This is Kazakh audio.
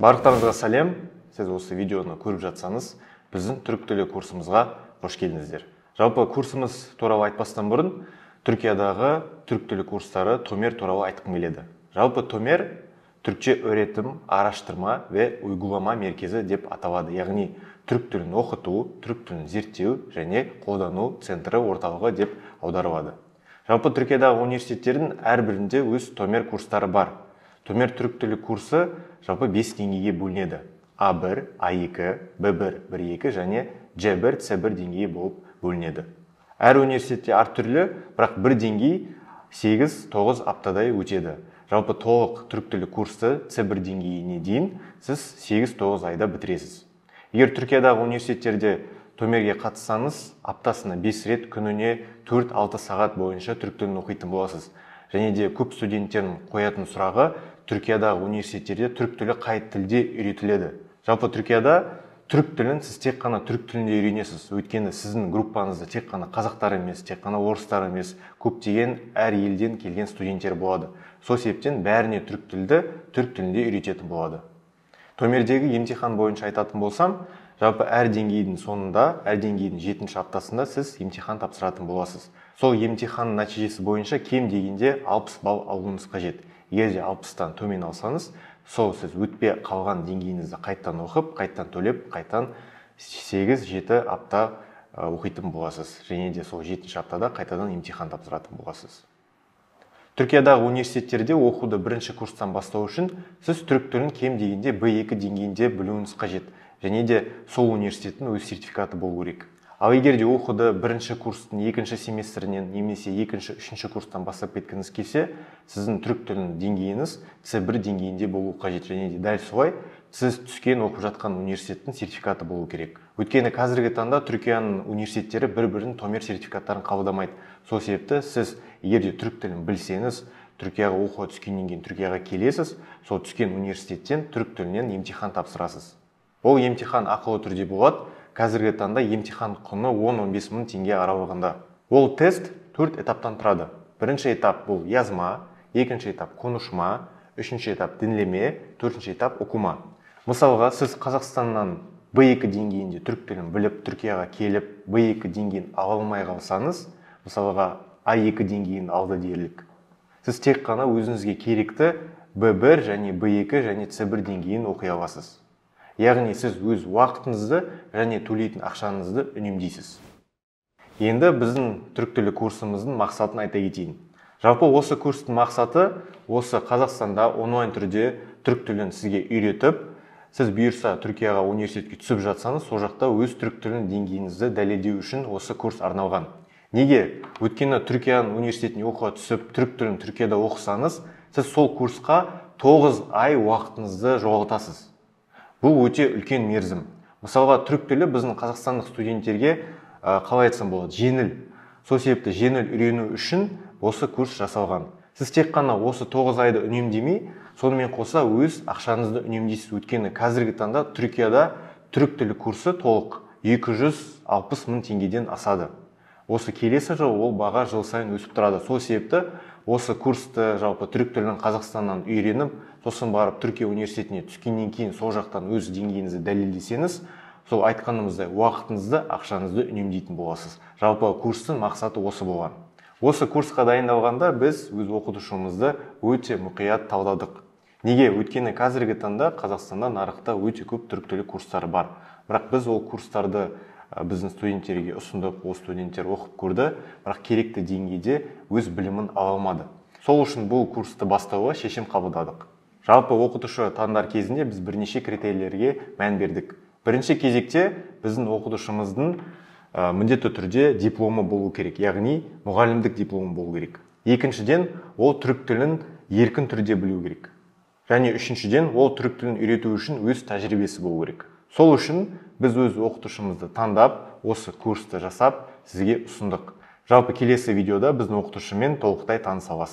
Барлықтарыңызға сәлем. Сіз осы видеоны көріп жатсаңыз, біздің түрік тілі курсымызға қош келдіңіздер. Жалпы курсымыз туралы айтпастан бұрын, Түркиядағы түрік тілі курстары Томер туралы айтқым келеді. Жалпы Томер Türkçe öğretim, araştırma ve uygulama merkezi деп аталады. Яғни түрік тілін оқыту, түрік тілін зерттеу және қолдану центрі, орталығы деп аударылады. Жалпы Түркиядағы университеттердің әрбірінде өз Томер курстары бар. Томер түрік тілі курсы жалпы 5 деңгейге бөлінеді. А1, А2, Б1, 1-2 және Ж1, С1 деңгейі болып бөлінеді. Әр университетте әртүрлі, бірақ бір деңгей 8-9 аптадай өтеді. Жалпы толық түрік тілі курсы С1 деңгейіне дейін сіз 8-9 айда бітіресіз. Егер Түркиядағы университеттерде Томерге қатыссаңыз, аптасына 5 рет, күніне 4-6 сағат бойынша түрік тілін оқитын боласыз. Және де көп студенттердің қоятын сұрағы: Түркиядағы университеттерде түрік тілі қай тілде үйретіледі? Жалпы Түркияда түрік тілін сіз тек қана түрік тілінде үйренесіз. Өйткені сіздің группаңызда тек қана қазақтар емес, тек қана орыстар емес, көптеген әр елден келген студенттер болады. Сол себептен бәріне түрік тілді түрік тілінде үйрететін болады. Томердегі емтихан бойынша айтатын болсам, жалпы әр деңгейдің соңында, әр деңгейдің 7 аптасында сіз емтихан тапсыратын боласыз. Сол емтиханның нәтижесі бойынша кем дегенде 60 балл алуыңыз қажет. Егер де 60-тан төмен алсаңыз, сол сіз өтпе қалған деңгейіңізді қайттан оқып, қайттан төлеп, қайттан 8-7 апта оқитын боласыз. Және де сол 7 аптада қайтадан емтихан тапсыратын боласыз. Түркиядағы университеттерде оқуды бірінші курстан бастау үшін сіз түрік тілін кем дегенде Б2 деңгейінде білуіңіз қажет. Және де сол университеттің өз сертификаты болу керек. Ал егер де оқуды бірінші курстың екінші семестрінен немесе екінші, үшінші курстан бастап кеткіңіз келсе, сіздің түрік тілінің деңгейіңіз С1 деңгейінде болу қажет. Және де дәл солай сіз түскен, оқып жатқан университеттің сертификаты болу керек. Өйткені қазіргі таңда Түркияның университеттері бір-бірінің Томер сертификаттарын қабылдамайды. Сол себепті сіз егер де түрік тілін білсеңіз, Түркияға оқуға түскеннен кейін Түркияға келесіз, сол түскен университеттен түрік тілінен емтихан тапсырасыз. Ол емтихан ақылы түрде болады. Қазіргі таңда емтихан құны 10-15 мың теңге аралығында. Ол тест 4 этаптан тұрады. Бірінші этап бұл yazma, екінші этап konuşma, үшінші этап dinleme, төртінші этап okuma. Мысалға, сіз Қазақстаннан Б2 деңгейінде түрік тілін біліп, Түркияға келіп, Б2 деңгейін ала алмай қалсаңыз, мысалға А2 деңгейін алды делік. Сіз тек қана өзіңізге керекті Б1 және Б2 және С1 деңгейін оқи аласыз. Яғни сіз өз уақытыңызды және төлейтін ақшаңызды үнемдейсіз. Енді біздің түрік тілі курсымыздың мақсатын айта кетейін. Жалпы осы курстың мақсаты осы Қазақстанда онлайн түрде түрік тілін сізге үйретіп, сіз бұйырса Түркияға университетке түсіп жатсаңыз, сол жақта өз түрік тілінің деңгейіңізді дәлелдеу үшін осы курс арналған. Неге? Өйткені Түркияның университетіне оқуға түсіп, түрік тілін Түркияда оқысаңыз, сіз сол курсқа 9 ай уақытыңызды жоғалтасыз. Бұл өте үлкен мерзім. Мысалға, түрік тілі біздің қазақстандық студенттерге, қалай айтсам болады, жеңіл. Сол себепті жеңіл үйрену үшін осы курс жасалған. Сіз тек қана осы 9 айды үнемдемей, сонымен қоса өз ақшаңызды үнемдейсіз. Өйткені қазіргі таңда Түркияда түрік тілі курсы толық 260 мың теңгеден асады. Осы келесі жыл ол баға жыл сайын өсіп тұрады. Сол себепті осы курсты жалпы түрік тілін Қазақстаннан үйреніп, сосын барып Түркия университетіне түскеннен кейін сол жақтан өз деңгейіңізді дәлелдесеңіз, сол айтқанымыздай уақытыңызды, ақшаңызды үнемдейтін боласыз. Жалпы курстың мақсаты осы болған. Осы курсқа дайындалғанда біз өз оқытушымызды өте мұқият талдадық. Неге? Өйткені қазіргі таңда Қазақстанда нарықта өте көп түрік тілі курстары бар. Бірақ біз ол курстарды біздің студенттерге ұсындық, ол студенттер оқып көрді, бірақ керекті деңгейде өз білімін ала алмады. Сол үшін бұл курсты бастауға шешім қабылдадық. Жалпы оқытушы таңдар кезінде біз бірнеше критерийлерге мән бердік. Бірінші кезекте біздің оқытушымыздың міндетті түрде дипломы болу керек, яғни мұғалімдік дипломы болу керек. Екіншіден, ол түрік тілін еркін түрде білу керек. Және үшіншіден, ол түрік тілін үйрету үшін өз тәжірибесі болу керек. Сол үшін біз өз оқытушымызды таңдап, осы курсты жасап, сізге ұсындық. Жалпы келесі видеода біздің оқытушымен толықтай таныса аласыз.